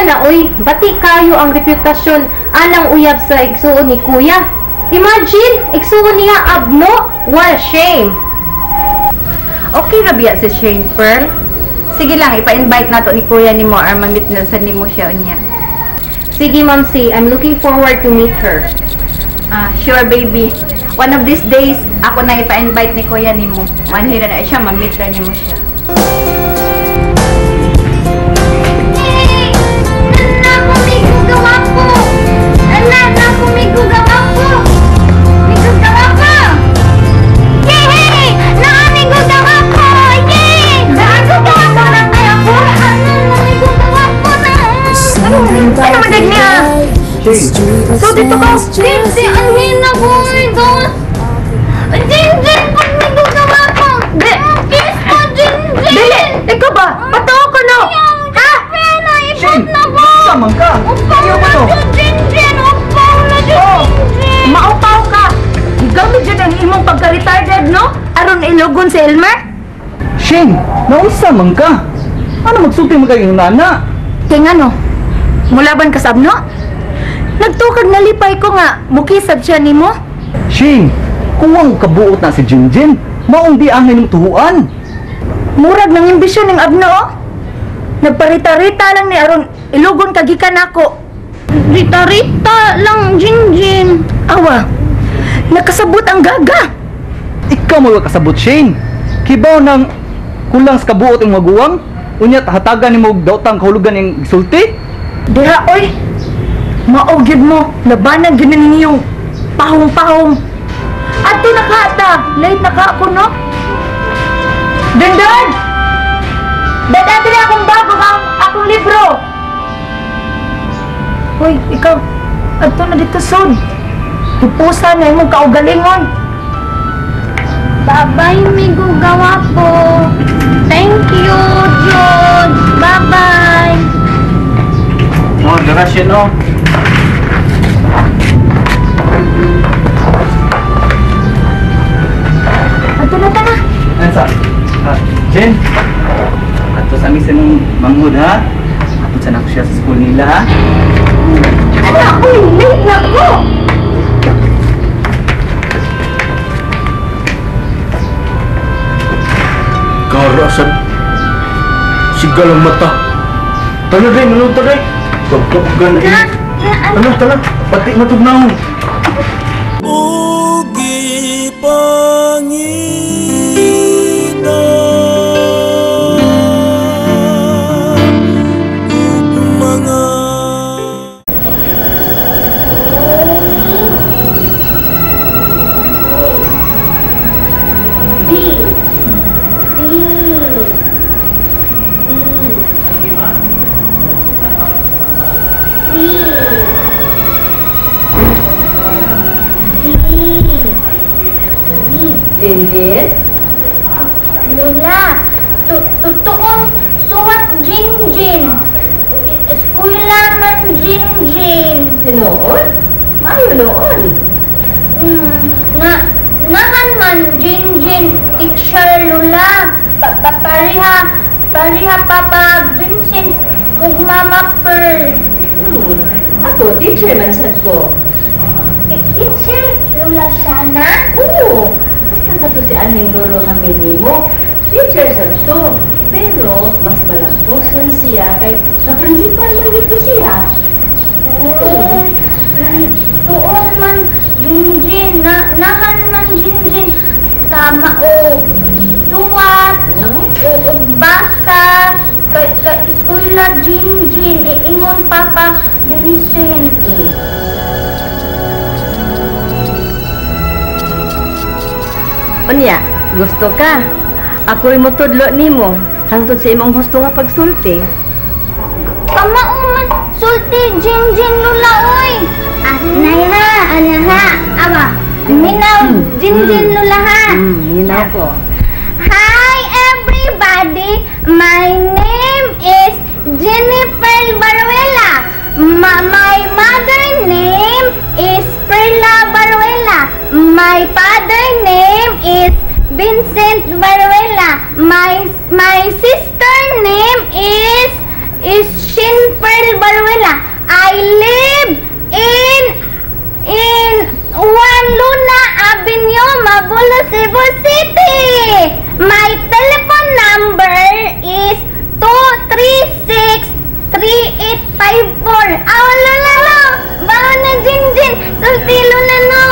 na oy, bati kayo ang reputasyon anang uyab sa igsuon ni kuya. Imagine, igsuon niya abno. What a shame. Okay ra biya si Shane, Pearl? Sige lang, ipa-invite nato ni kuya nimo or ma-meet na sa nimo siya unya. Sige, Ma'am C, I'm looking forward to meet her. Ah, sure, baby. One of these days, ako na ipa-invite ni kuya nimo. Manhira na siya, ma-meet ra nimo siya. Hey! Nana, kumigugawa po! Nana, kumigugawa po! Migugawa po! Yay! Naamigugawa po! Yay! Naamigugawa po na kaya po! Ano, namigugawa po na! Ano man dag niya? So, dito ka! Jinjin, ang hina ko! Jinjin, pag migugawa po! Kiss po, Jinjin! Dili! Ikaw ba? Patuo ko no! Ha? Ipot na po! Samang ka! Upaw Ayaw na ko to! dyan, Jinjin! Upaw na dyan, Jinjin! Maupaw ka! Gigamit dyan ang imong pagka-retarded, no? Aron ilugon si Elmer? Shane! Naunsa man ka? Ano magsulti mo kay nana? Kaya nga no, mulaban ka sa abno? Nagtukag nalipay ko nga, mukisab siya nimo. Shane! Kuwang kabuot na si Jinjin, maong di angay ng tuhuan. Murag ng imbisyon ng abno, oh. Nagparita-rita lang ni aron ilugon kagikan nako. Rita-rita lang, Jinjin. Awa, nakasabot ang gaga. Ikaw mo kasabot, Shane. Kibaw ng kulang sa kabuot ang maguwang, unya hatagan nimo og daotang kahulugan ning sulti. Diha, oy. Mao gyud mo, labanan gyud ninyo. Pahong-pahong. Adto na ka ta, late na ka ako, no? Dundun! Dada na akong bago ang akong libro. Hoy, ikaw, adto na dito soon. Hipusa na imong kaugalingon. Bye-bye, migugawa po. Thank you, George. Bye-bye. Oh, dara siya no. Adto na ta na. Ano sa? Ah, Jen. Ato sa amin sa nung manghud ha. Ato sa nako siya sa school nila ha. Anak, uy, late na ko. Karasan. Sigal ang mata. Tala day, manong ta day. Pagkapagan eh. Ano, tala. Pati matugnaw. Ugi pangita ug mga B. B. B. B. B. B. Jinjin? Lola, totoong suwat Jinjin. Eskwela man Jinjin. Tinuod? Maayo noon. Na nahan man Jinjin teacher Lola. Pa, pa, pareha pareha Papa Vincent ug Mama Pearl. Ako, teacher man sad ko. Teacher Lola Shana? Oo. Basta ka to si aning lolo hamin nimo. Teacher sad to. Pero, mas malampuson siya kay na principal man dito siya. Tuon man Jinjin, na, nahan man Jinjin, tama o suwat, o basa, kay ka eskwela Jinjin, iingon Papa Vincent. Unya, gusto ka? Ako'y mutudlo nimo hangtod sa imong husto nga pagsulti. Kamao man sulti Jinjin Lola oy. Ah, nay ha, ano ha? Aba, minaw Jinjin Lola ha. Minaw ko. Hi everybody, my name is Jennifer Baruela. My mother name is Perla Baruela. My father name is Vincent Baruela. My sister name is is Shin Pearl Baruela. I live in Juan Luna Avenue, Mabolo, Cebu City. My telephone number is 236-3854. Aw, Lola, no. Baho na, Jinjin. Sulti, Lola, no.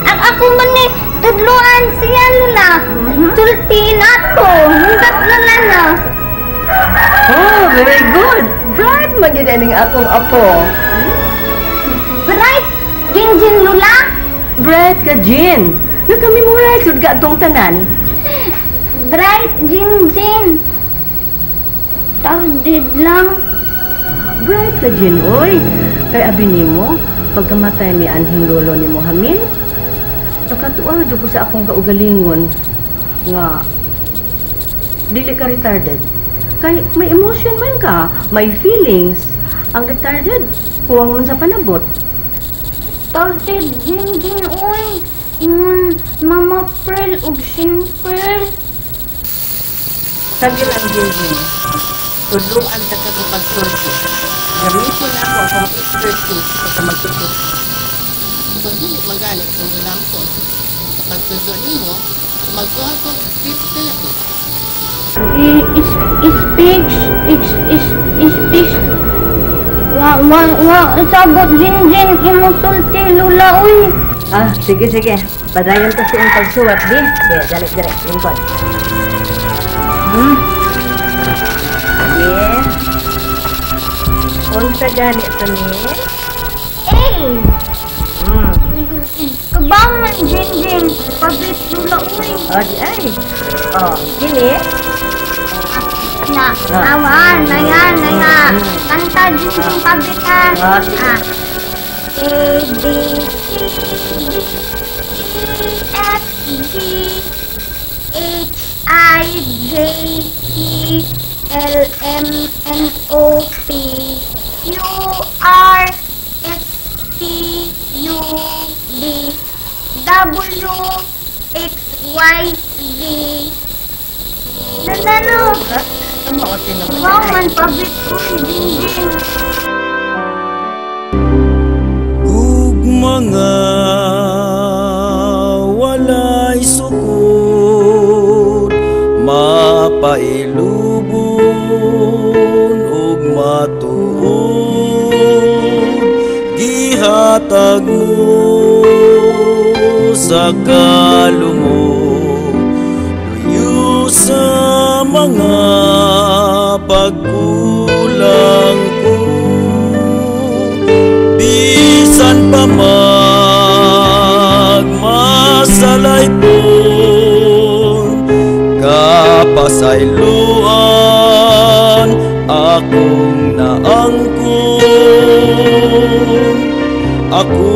Ang ako man ni tudluan siya, Lola. Sulti na to. Hindot, Lola, no. Oh, very good. Bright man gyud aning akong apo. Bright, Jinjin, Lola. Bright ka, Jin. Naka-memorize jud ka atong tanan. Bright, Jinjin. Tardid lang. Bright ka, Jin, oy. Kay abi nimo, pagkamatay ni anhing lolo nimo Hamin, nakatuwa jud ko sa akong kaugalingon nga dili ka retarded. Kay may emotion man ka, may feelings. Ang retarded, kuwang man sa panabot. Tardid, Jinjin, oy. Ingon, Mama Pearl ug Shin Pearl. Sabi lang, Jinjin, tudluan ta ka sa pagsulti. Gamiton nako akong expertise sa magtuturo. Kung dili magani kung ilampon, sa pagtudlo nimo, magkuha ko speech therapist. Is, speech, is, speech. Wa, wa, wa, sabot, Jinjin, imo sulti, Lula, uy. Ah, sige, sige. Padayon ta sa iyong pagsuwat, di. Sige, dali, dali. Lingkod. Sige. Unsa gani to ni? A. Kabangan, Jinjin. Pabit, Lula, uy. Oh, di ay. Oh, kini. Na, awan, na yan, na yan. Kanta, Jinjin, pabit, ha. Ah, sige. Ah. A, B, C, D, E, F, G, H, I, J, K, L, M, N, O, P, Q, R, S, T, U, V, W, X, Y, Z. Nanano? Tama ko tinuod. Wow, man, pabit ko, Jinjin. Ug mga walay sukod, mapailubon ug matuod, gihatag mo sa kalumo, luyo sa mga pagkulang ko. Bisan pa magmasalaypon, kapasayloan akong naangkon. Ako